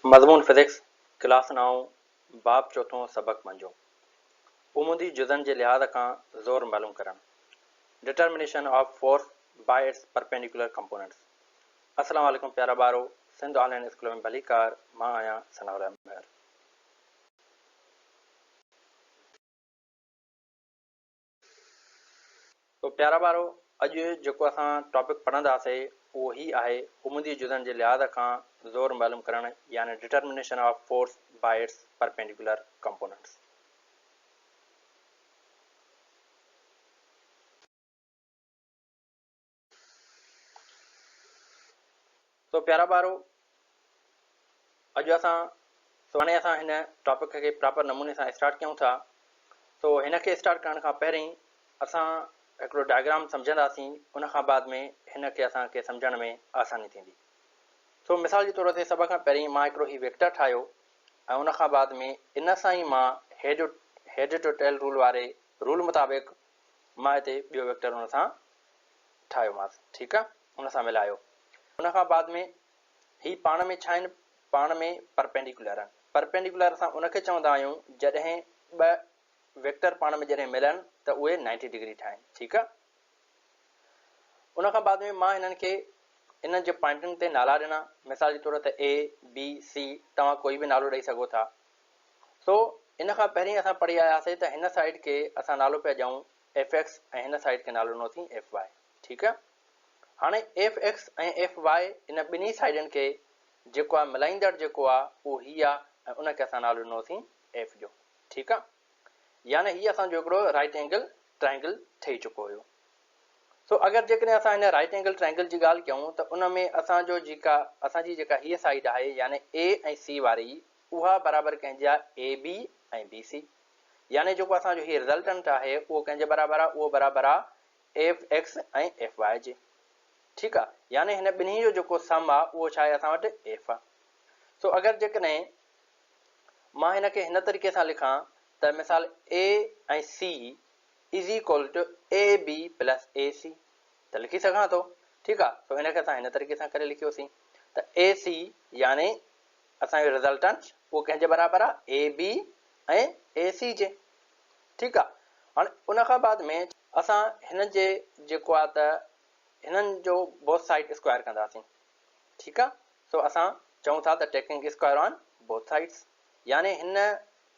مضمون physics, class نائون، باب چوٿون سبق پنجون. عمودي جزن جي لحاظ کان زور معلوم ڪرڻ، Determination of Force by its Perpendicular Components. السلام عليڪم پيارا ٻارو، سنڌ آن لائين اسڪول ۾ ڀليڪار، مان آهيان ثناء الله مهر. تو پيارا ٻارو اڄ جيڪو اسان ٽاپڪ پڙهنداسي اهو هي آهي عمودي جزن جي لحاظ کان زور معلوم ڪرڻ يعني Determination of Force by its Perpendicular Components. سو پيارا ٻارو اڄ اسان سو هاڻي اسان هن ٽاپڪ کي پراپر نموني سان اسٽارٽ ڪيون ٿا. سو هن کي اسٽارٽ ڪرڻ کان پهرين اسان هڪڙو ڊائگرام سمجهنداسين ان کان بعد ۾ هن کي اسان کي سمجهڻ ۾ آساني ٿيندي. سو مثال جي طور تي سڀ کان پهرين مان هڪڙو هي ويڪٽر ٺاهيو ۽ ان کان بعد ۾ ان سان ئي مان head head to tail rule واري رول مطابق مان هتي ٻيو ويڪٽر ان سان ٺاهيومانس ٺيڪ آ ان سان ملايو ان کان بعد ۾ هي پاڻ ۾ ڇا آهن پاڻ ۾ پرپينڊيڪولر آهن پرپينڊيڪولر اسان ان کي چوندا آهيون جڏهن ٻه ويڪٽر پاڻ ۾ جڏهن ملن ته اهي 90 ڊگري ٺاهن ٺيڪ آ ان کان بعد ۾ مان هنن کي انهن جي پوائنٽن تي نالا ڏنا مثال جي طور تي اي بي سي توهان ڪوئي به نالو ڏئي سگهو ٿا سو ان کان پهرين اسان پڙهي آياسي ته هن سائيڊ کي اسان نالو پيا ڏيون ايف ايڪس ۽ هن سائيڊ کي نالو ڏنوسين ايف وائي ٺيڪ آ هاڻي ايف ايڪس ۽ ايف وائي ان ٻنهي سائيڊن کي جيڪو آ ملائيندڙ جيڪو آ اهو هي آ ۽ ان کي اسان نالو ڏنوسين ايف جو ٺيڪ آ يعني هي اسان جو هڪڙو رائيٽ اينگل ٽرائنگل ٺهي چڪو هيو سو اگر جيڪڏهن اسان هن رائيٽ اينگل ٽرائنگل جي ڳالهه ڪيون ته ان ۾ اسان جو جيڪا اسان جي جيڪا هيء سائيڊ آهي يعني اي ۽ سي واري اها برابر ڪنهن جي آ اي بي ۽ بي سي يعني جيڪو اسان جو هي رزلٽنٽ آهي اهو ڪنهن جي برابر آهي اهو برابر آهي ايف ايڪس ۽ ايف وائي جي ٺيڪ آهي يعني هن ٻنهي جو جيڪو سم آهي اهو ڇا آهي اسان وٽ ايف آهي سو اگر جيڪڏهن مان هن کي هن طريقي سان لکان ته مثال A ۽ C is equal to A B plus A C ته لکي سگهان ٿو ٺيڪ آهي سو هن کي اسان هن طريقي سان ڪري لکيوسين ته اي سي يعني اسان جو رزلٽنٽ اهو ڪنهن جي برابر آهي اي بي ۽ اي سي جي ٺيڪ آ هاڻي ان کان بعد ۾ اسان هن جي جيڪو آ ته هنن جو بوٿ سائيڊ اسڪوائر ڪنداسين ٺيڪ آ سو اسان چئون ٿا ته taking square on both sides يعني هن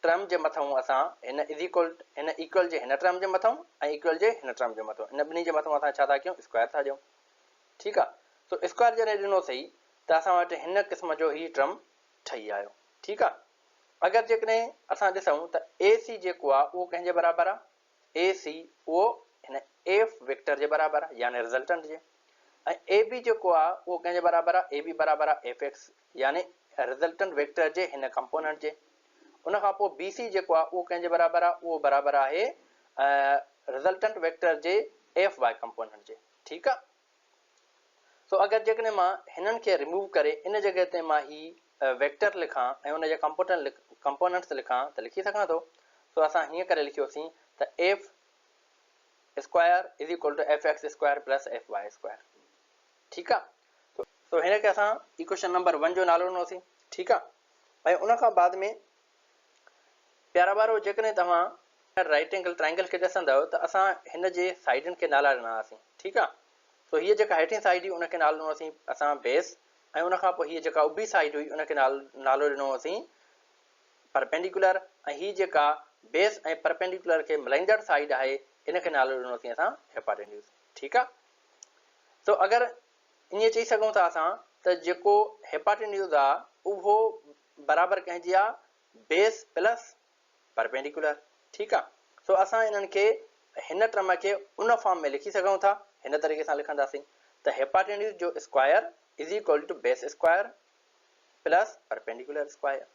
ٽرم جي مٿئون اسان هن از ايڪول هن ايڪول جي هن ٽرم جي مٿئون ۽ ايڪول جي هن ٽرم جي مٿئون ان ٻنهي جي مٿئون اسان ڇا ٿا ڪيون اسڪوائر ٿا ڏيون ٺيڪ آ سو اسڪوائر جڏهن ڏنو سهي ته اسان وٽ هن قسم جو هي ٽرم ٺهي آيو ٺيڪ آ اگر جيڪڏهن اسان ڏسون ته اي سي جيڪو آ اهو ڪنهن جي برابر آ اي سي اهو هن ايف ويڪٽر جي برابر آ يعني رزلٽنٽ جي ۽ اي بي جيڪو آ اهو ڪنهن جي برابر آ اي بي برابر آ ايف ايڪس يعني رزلٽنٽ ويڪٽر جي هن ڪمپوننٽ جي ان کان پوء بي سي جيڪو آ اهو ڪنهن جي برابر آ اهو برابر آهي رزلٽنٽ ويڪٽر جي ايف وائي ڪمپوننٽ جي ٺيڪ آ سو اگر جيڪڏهن مان هنن کي ريموو ڪري ان جڳهه تي مان هي ويڪٽر لکان ۽ ان جا ڪمپوننٽس لکان ته لکي سگهان ٿو. سو اسان هيئن ڪري لکيوسين ته F square is equal to F X square plus F Y square. ٺيڪ آ. سو هن کي اسان ايڪويشن نمبر ون جو نالو ڏنوسين. ٺيڪ آ. ۽ ان کان بعد ۾ پيارا ٻارو جيڪڏهن توهان رائيٽ اينگل ٽرائنگل کي ڏسندؤ ته اسان هن جي سائيڊن کي نالا ڏنا هئاسين ٺيڪ آ سو هيء جيڪا هيٺين سائيڊ هئي ان کي نالو ڏنو هئاسين اسان بيس ۽ ان کان پوء هيء جيڪا اڀي سائيڊ هئي ان کي نالو ڏنو هئاسين پرپينڊيڪولر ۽ هي جيڪا بيس ۽ پرپينڊيڪولر کي ملائيندڙ سائيڊ آهي ان کي نالو ڏنو هئاسين اسان هيپاٽينيوز ٺيڪ آ سو اگر ائين چئي سگهون ٿا اسان ته جيڪو هيپاٽينيوز آ اهو برابر ڪنهن جي آ بيس پلس پرپينڊيڪولر ٺيڪ آ سو اسان انهن کي هن ٽرم کي ان فارم ۾ لکي سگهون ٿا هن طريقي سان لکنداسين ته هيپاٽينيوز جو square is equal to base square plus perpendicular square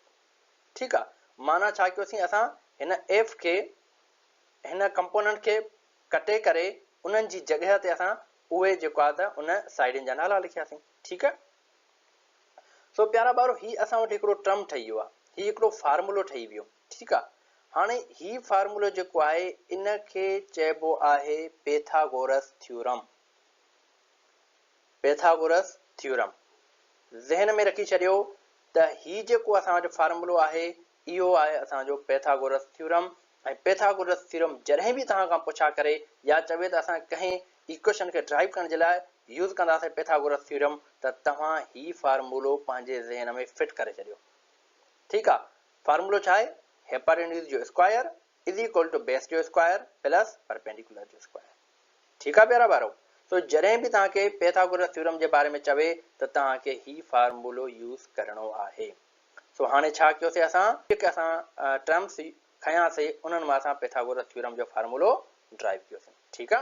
ٺيڪ آ معنيٰ ڇا ڪيوسين اسان هن ايف کي هن ڪمپوننٽ کي ڪٽي ڪري انهن جي جڳهه تي اسان اهي جيڪو آ ته ان سائيڊن جا نالا لکياسين ٺيڪ آ. سو پيارا ٻارو هي اسان وٽ هڪڙو ٽرم ٺهي ويو آهي هي هڪڙو فارمولو ٺهي ويو ٺيڪ آهي هاڻي هي فارمولو جيڪو آهي ان کي چئبو آهي پيٿاگورس ٿيورم پيٿاگورس ٿيورم ذهن ۾ رکي ڇڏيو ته هي جيڪو اسان وٽ فارمولو آهي اهو آهي اسان جو پيٿاگورس ٿيورم ۽ پيٿاگورس ٿيورم جڏهن به توهان کان پڇا ڪري يا چوي ته اسان ڪنهن ايڪويشن کي ڊرائيو ڪرڻ جي لاء يوز ڪنداسين پيٿاگورس ٿيورم ته توهان هي فارمولو پنهنجي ذهن ۾ فٽ ڪري ڇڏيو. ٺيڪ آ فارمولو ڇا آهي هيپارينيوز جو square is equal to base جو اسڪوائر پلس پرپينڊيڪولر جو اسڪوائر. ٺيڪ آ پيارا ٻارو سو جڏهن به توهان کي پيٿاگورس ٿيورم جي باري ۾ چوي ته توهان کي هي فارمولو يوز ڪرڻو آهي. سو هاڻي ڇا ڪيوسي اسان جيڪي اسان ٽرمس کنياسي انهن مان اسان پيٿاگورس ٿيورم جو فارمولو ڊرائيو ڪيوسي. ٺيڪ آ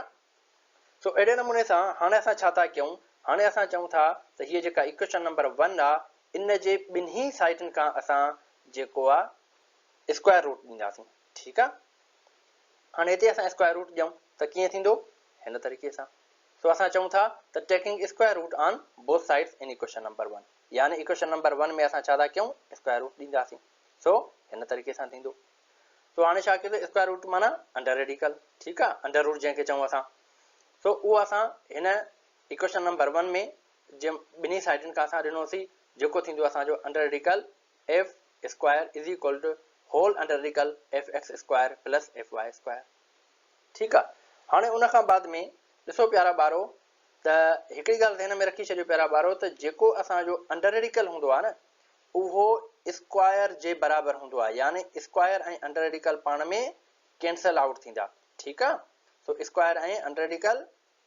سو اهڙي نموني سان هاڻي اسان ڇا ٿا ڪيون هاڻي اسان چئون ٿا ته هيء جيڪا ايڪويشن نمبر ون آ ان جي ٻنهي سائيڊن کان اسان جيڪو آ اسڪوائر روٽ ڏينداسين. ٺيڪ آ هاڻي هتي اسان اسڪوائر روٽ ڏيون ته ڪيئن ٿيندو هن طريقي سان. سو اسان چئون ٿا ته taking square root on both sides in equation number one يعني ايڪويشن نمبر ون ۾ اسان ڇا ٿا ڪيون اسڪوائر روٽ ڏينداسين. سو هن طريقي سان ٿيندو. سو هاڻي ڇا ڪيوسين اسڪوائر روٽ معنيٰ انڊر ريڊيڪل ٺيڪ آ انڊر روٽ جنهن کي چئون اسان. سو اهو اسان هن ايڪويشن نمبر ون ۾ جي ٻنهي سائيڊن کان اسان ڏنوسين جيڪو ٿيندو اسان جو under radical F square is equal to whole under radical F X square plus F Y square. ٺيڪ آ هاڻي ان کان بعد ۾ ڏسو پيارا ٻارو ته هڪڙي ڳالهه ذهن ۾ رکي ڇڏيو پيارا ٻارو ته جيڪو اسان جو انڊر ريڊيڪل هوندو آ نه اهو اسڪوائر جي برابر هوندو آ يعني اسڪوائر ۽ انڊر ريڊيڪل پاڻ ۾ ڪينسل آئوٽ ٿيندا ٺيڪ آ سو square ۽ under radical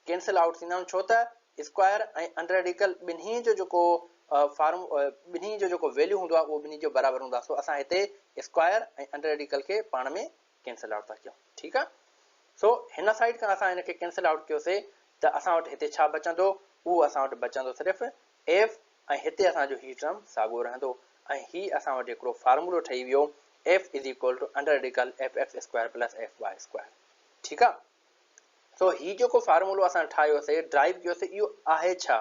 cancel out ٿيندا آهن ڇو ته اسڪوائر ۽ انڊر ريڊيڪل ٻنهي جو جيڪو فارم ٻنهي جو جيڪو ويليو هوندو آهي اهو ٻنهي جو برابر هوندو آهي سو اسان هتي اسڪوائر ۽ انڊر ريڊيڪل کي پاڻ ۾ ڪينسل آئوٽ ٿا ڪيون ٺيڪ آهي سو هن سائيڊ کان اسان هن کي ڪينسل آئوٽ ڪيوسي ته اسان وٽ هتي ڇا بچندو اهو اسان وٽ بچندو صرف ايف ۽ هتي اسان جو هي ٽرم ساڳو رهندو ۽ هي اسان وٽ هڪڙو فارمولو ٺهي ويو F is equal to under radical F X square plus F Y square ٺيڪ آهي سو هي جيڪو فارمولو اسان ٺاهيوسي، ڊرائيو ڪيوسي، اهو آهي ڇا؟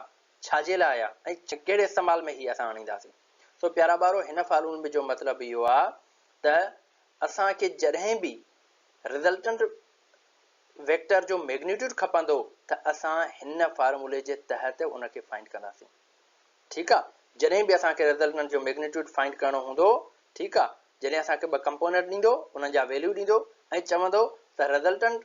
ڇا جي لاء آ ۽ ڪهڙي استعمال ۾ هي اسان آڻينداسين؟ سو پيارا ٻارو هن فارمولي جو مطلب اهو آ ته اسان کي جڏهن به رزلٽنٽ ويڪٽر جو ميگنيٽيوڊ کپندو ته اسان هن فارمولي جي تحت ان کي فائنڊ ڪنداسين. ٺيڪ آ جڏهن به اسان کي رزلٽنٽ جو ميگنيٽيوڊ فائنڊ ڪرڻو هوندو ٺيڪ آ جڏهن اسان کي ٻه ڪمپوننٽ ڏيندو انهن جا ويليو ڏيندو ۽ چوندو ته رزلٽنٽ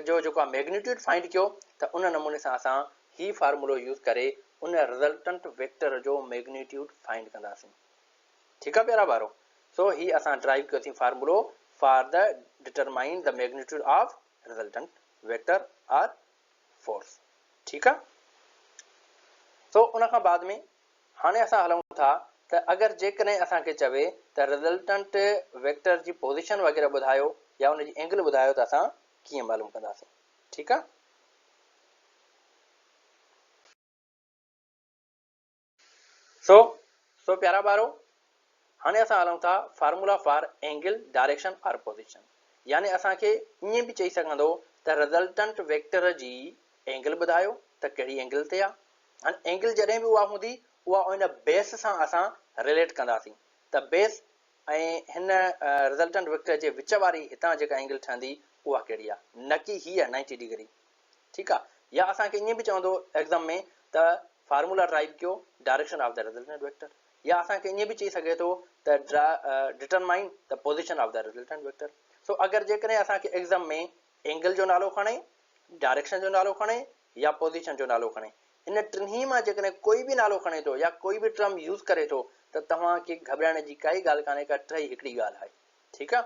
جو جيڪو آهي ميگنيٽيوڊ فائنڊ ڪيو ته ان نموني سان اسان هي فارمولو يوز ڪري ان رزلٽنٽ ويڪٽر جو ميگنيٽيوڊ فائنڊ ڪنداسين ٺيڪ آ پيارا ٻارو سو هي اسان ڊرائيو ڪيوسين formula for the determine the magnitude of resultant vector or force ٺيڪ آ سو ان کان بعد ۾ هاڻي اسان هلون ٿا ته اگر جيڪڏهن اسان کي چوي ته رزلٽنٽ ويڪٽر جي پوزيشن وغيره ٻڌايو يا ان جي اينگل ٻڌايو ته اسان ڪيئن معلوم ڪنداسين ٺيڪ آ. سو سو پيارا ٻارو هاڻي اسان هلون ٿا formula for angle direction or position يعني اسان کي ائين به چئي سگهندو ته رزلٽنٽ ويڪٽر جي اينگل ٻڌايو ته ڪهڙي اينگل تي آ هاڻي اينگل جڏهن به اها هوندي اها ان بيس سان اسان رليٽ ڪنداسين ته بيس ۽ هن رزلٽنٽ ويڪٽر جي وچ واري هتان جيڪا اينگل ٺهندي اها ڪهڙي آ نه ڪي هيء 90 ڊگري ٺيڪ آ يا اسان کي ائين به چوندو ايگزام ۾ ته فارمولا ڊرائيو ڪيو direction of the resultant vector يا اسان کي ائين به چئي سگهي ٿو ته determine the position of the resultant vector سو اگر جيڪڏهن اسان کي ايگزام ۾ اينگل جو نالو کڻي ڊائريڪشن جو نالو کڻي يا پوزيشن جو نالو کڻي ان ٽنهي مان جيڪڏهن ڪوئي به نالو کڻي ٿو يا ڪوئي به ٽرم يوز ڪري ٿو ته توهان کي گهٻرائڻ جي ڪائي ڳالهه ڪانهي ڪا ٽئي هڪڙي ڳالهه آهي ٺيڪ آ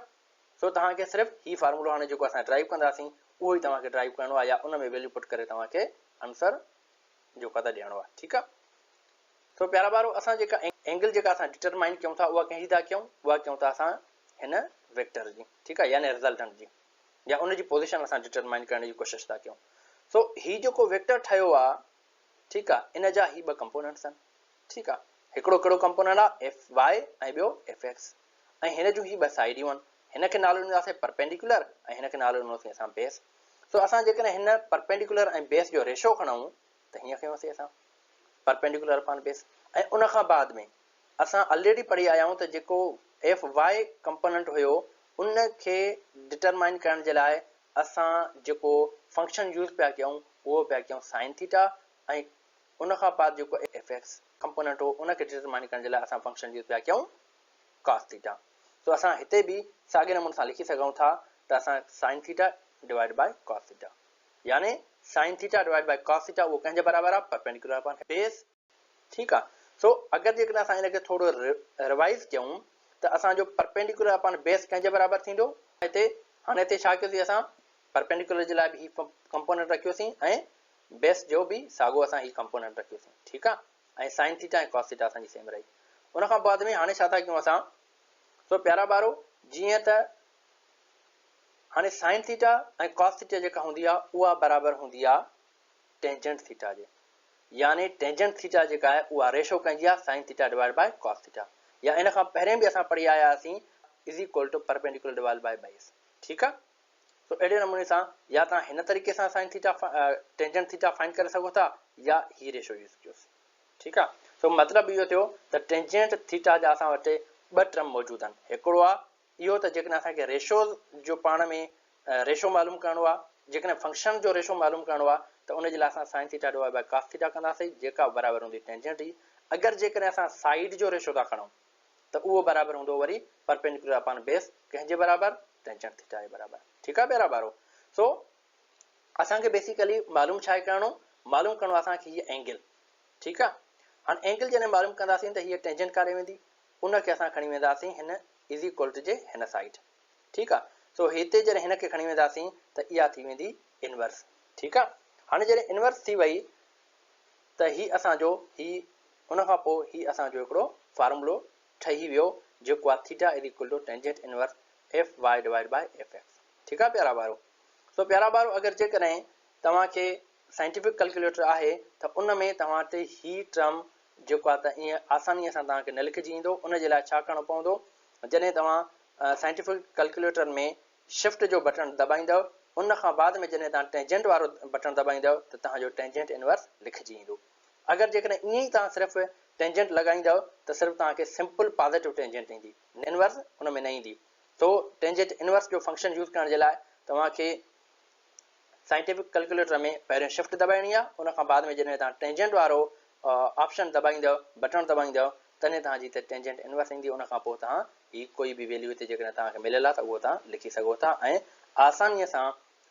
سو توهان کي صرف هي فارمولو هاڻي جيڪو اسان ڊرائيو ڪنداسين اهو ئي توهان کي ڊرائيو ڪرڻو آهي يا ان ۾ ويليو پٽ ڪري توهان کي آنسر جيڪو آ ته ڏيڻو آهي ٺيڪ آ سو پيارا ٻارو اسان جيڪا اينگل جيڪا اسان ڊٽرمائن ڪيون ٿا اها ڪنهن جي ٿا ڪيون اها ڪيون ٿا اسان هن ويڪٽر جي ٺيڪ آ يعني رزلٽنٽ جي يا ان جي پوزيشن اسان ڊٽرمائن ڪرڻ جي ڪوشش ٿا ڪيون سو هي جيڪو ويڪٽر ٺهيو آ ٺيڪ آ ان جا هي ٻه ڪمپوننٽس آهن ٺيڪ آ هڪڙو ڪهڙو ڪمپوننٽ آ ايف وائي ۽ ٻيو ايف ايڪس ۽ هن جون هي ٻه سائيڊيون آهن هن کي نالو ڏنوسين پرپينڊيڪولر ۽ هن کي نالو ڏنوسين اسان بيس سو اسان جيڪڏهن هن پرپينڊيڪولر ۽ بيس جو ريشو کڻون ته هيئن کنيوسين اسان پرپينڊيڪولر اپان بيس ۽ ان کان بعد ۾ اسان الريڊي پڙهي آيا آهيون ته جيڪو ايف واء ڪمپوننٽ هيو ان کي ڊٽرمائن ڪرڻ جي لاء اسان جيڪو فنڪشن يوز پيا ڪيون اهو پيا ڪيون سائن ٿيٽا ۽ ان کان بعد جيڪو ايف ايڪس ڪمپوننٽ هو ان کي ڊٽرمائن ڪرڻ جي لاء اسان فنڪشن يوز پيا ڪيون ڪاس ٿيٽا. سو اسان هتي به ساڳي نموني سان لکي سگهون ٿا ته اسان sine theta divide by cos theta يعني sine theta divide by cos theta اهو ڪنهن جي برابر آهي پرپينڊيڪولر اپان بيس. ٺيڪ آهي سو اگر جيڪڏهن اسان ان کي ٿورو ريوائز ڪيون ته اسان جو پرپينڊيڪولر اپان بيس ڪنهن جي برابر ٿيندو هتي هاڻي هتي ڇا ڪيوسين اسان پرپينڊيڪولر جي لاء به هي ڪمپوننٽ رکيوسين ۽ بيس جو به ساڳو اسان هي ڪمپوننٽ رکيوسين ٺيڪ آ ۽ سائن ٿيٽا ۽ ڪاس ٿيٽا اسان جي سيم رهي ان کان بعد ۾ هاڻي ڇا ٿا ڪيون اسان سو پيارا ٻارو جيئن ته هاڻي سائن ٿيٽا ۽ ڪاس ٿيٽا جيڪا هوندي آ اها برابر هوندي آ ٽينجنٽ ٿيٽا جي يعني ٽينجنٽ ٿيٽا جيڪا آهي اها ريشو ڪنهن جي آ sine theta divide by cos theta يا ان کان پهرين به اسان پڙهي آيا هئاسين is equal to perpendicular divide by base ٺيڪ آ سو اهڙي نموني سان يا توهان هن طريقي سان سائن ٿيٽا ٽينجنٽ ٿيٽا فائنڊ ڪري سگهو ٿا يا هي ريشو يوز ڪيوس ٺيڪ آ سو مطلب اهو ٿيو ته ٽينجنٽ ٿيٽا جا اسان وٽ ٻه ٽرم موجود آهن هڪڙو آ اهو ته جيڪڏهن اسان کي ريشوز جو پاڻ ۾ ريشو معلوم ڪرڻو آ جيڪڏهن فنڪشن جو ريشو معلوم ڪرڻو آ ته ان جي لاء اسان sine theta divide by cos theta ڪنداسين جيڪا برابر هوندي ٽينجنٽ جي اگر جيڪڏهن اسان سائيڊ جو ريشو ٿا کڻون ته اهو برابر هوندو وري پرپينڊيڪولر اپان بيس ڪنهن جي برابر ٽينجنٽ ٿيٽا جي برابر ٺيڪ آهي پيارا ٻارو سو اسان کي بيسيڪلي معلوم ڇا آهي ڪرڻو معلوم ڪرڻو اسان کي هي اينگل ٺيڪ آهي هاڻي اينگل جڏهن معلوم ڪنداسين ته هي ٽينجنٽ ڪاڏي ويندي ان کي اسان کڻي وينداسين هن از ايڪوال ٽو جي هن سائيڊ ٺيڪ آهي سو هتي جڏهن هن کي کڻي وينداسين ته اها ٿي ويندي انورس ٺيڪ آهي هاڻي جڏهن انورس ٿي وئي ته هي اسان جو هي ان کان پوء هي اسان جو هڪڙو فارمولو ٺهي ويو جيڪو آهي theta is equal to tangent inverse F Y divide by F X ٺيڪ آهي پيارا ٻارو سو پيارا ٻارو اگر جيڪڏهن توهان کي سائنٽيفڪ ڪلڪيوليٽر آهي ته ان ۾ توهان تي هي ٽرم جيڪو آهي ته ائين آساني سان توهان کي نه لکجي ايندو ان جي لاء ڇا ڪرڻو پوندو جڏهن توهان سائنٽيفڪ ڪلڪيوليٽر ۾ شفٽ جو بٽڻ دٻائيندؤ ان کان بعد ۾ جڏهن توهان ٽينجنٽ وارو بٽڻ دٻائيندؤ ته توهان جو ٽينجنٽ انورس لکجي ايندو. اگر جيڪڏهن ائين ئي توهان صرف ٽينجنٽ لڳائيندؤ ته صرف توهان کي سمپل پازيٽو ٽينجنٽ ايندي انورس ان ۾ نه ايندي. سو ٽينجنٽ انورس جو فنڪشن يوز ڪرڻ جي لاء توهان کي سائنٽيفڪ ڪلڪيوليٽر ۾ پهريون شفٽ دٻائڻي آهي ان کان بعد ۾ جڏهن توهان ٽينجنٽ وارو آپشن دٻائيندؤ بٽڻ دٻائيندؤ تڏهن توهان جي هتي ٽينجنٽ انورس ايندي ان کان پوء توهان هي ڪوئي به ويليو هتي جيڪڏهن توهان کي مليل آهي ته اهو توهان لکي سگهو ٿا ۽ آسانيء سان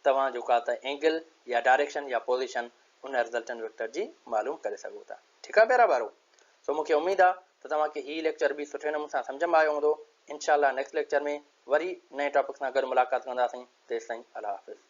توهان جيڪو آهي ته اينگل يا ڊائريڪشن يا پوزيشن ان رزلٽنٽ ويڪٽر جي معلوم ڪري سگهو ٿا ٺيڪ آهي پيارا ٻارو سو مون کي اميد آهي ته توهان کي هي ليڪچر به سٺي نموني سان سمجهه ۾ آيو هوندو انشاء الله نيڪسٽ ليڪچر ۾ وري نئين ٽاپڪ سان گڏ ملاقات ڪنداسين تيستائين الله حافظ.